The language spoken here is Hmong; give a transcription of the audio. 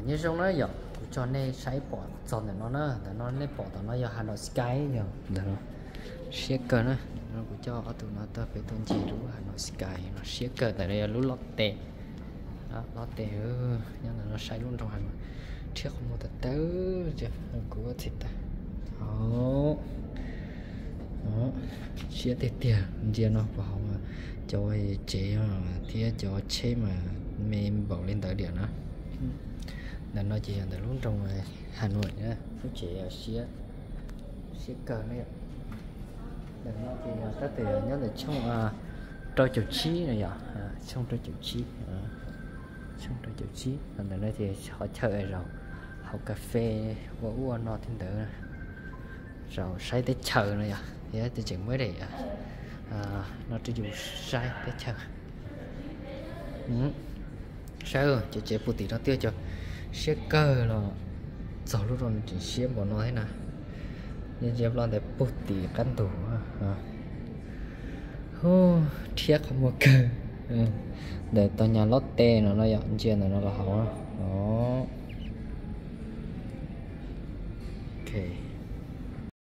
Nyob zoo na yom, kuv coj nej saib pom txog ntawm no na, ntawm no nej pom tom no yog Hà Nội Sky yog ntawm no. Siab kawg na. Kuv coj ob tug no tuaj peb tuaj ncig lub Hà Nội Sky no, siab kawg. Ntawm no yog lub Lotte. Lotte, nyob ntawm no saib lub nroog Hà Nội. Rhiab qhov muag tawv tawv, kuv txhim tag. Siab tiag tiag. Ntsia no puas haum, cov tsev thiab cov tsheb mas me npaum li ntawd diam na. Ntawm no ces yog ntawm lub nroog Hà Nội na, lub tsev siab, siab kawg ne. Ntawm no ces yog tab tom nyob ntawm tshooj rau caum tsib no yom, tshooj rau caum tsib, tshooj rau caum tsib. Ntawm no ces qhov chaw zaum haus cà phê ua ub ua no thiab ntawd, zaum saib teb chaws no yom, thiab tseem muab daim no rau yus saib teb chaws. Saib cov tsev puag tim no twb cov siab kawg los txog lub no nws tseem siab npaum no thiab na. Ntsia ploj ntawd puag tim qab ntug. Hu, rhiab qhov muag kawg. Ntawm tog nyas Lotte no no yom, ntsia ntawm no los hauv.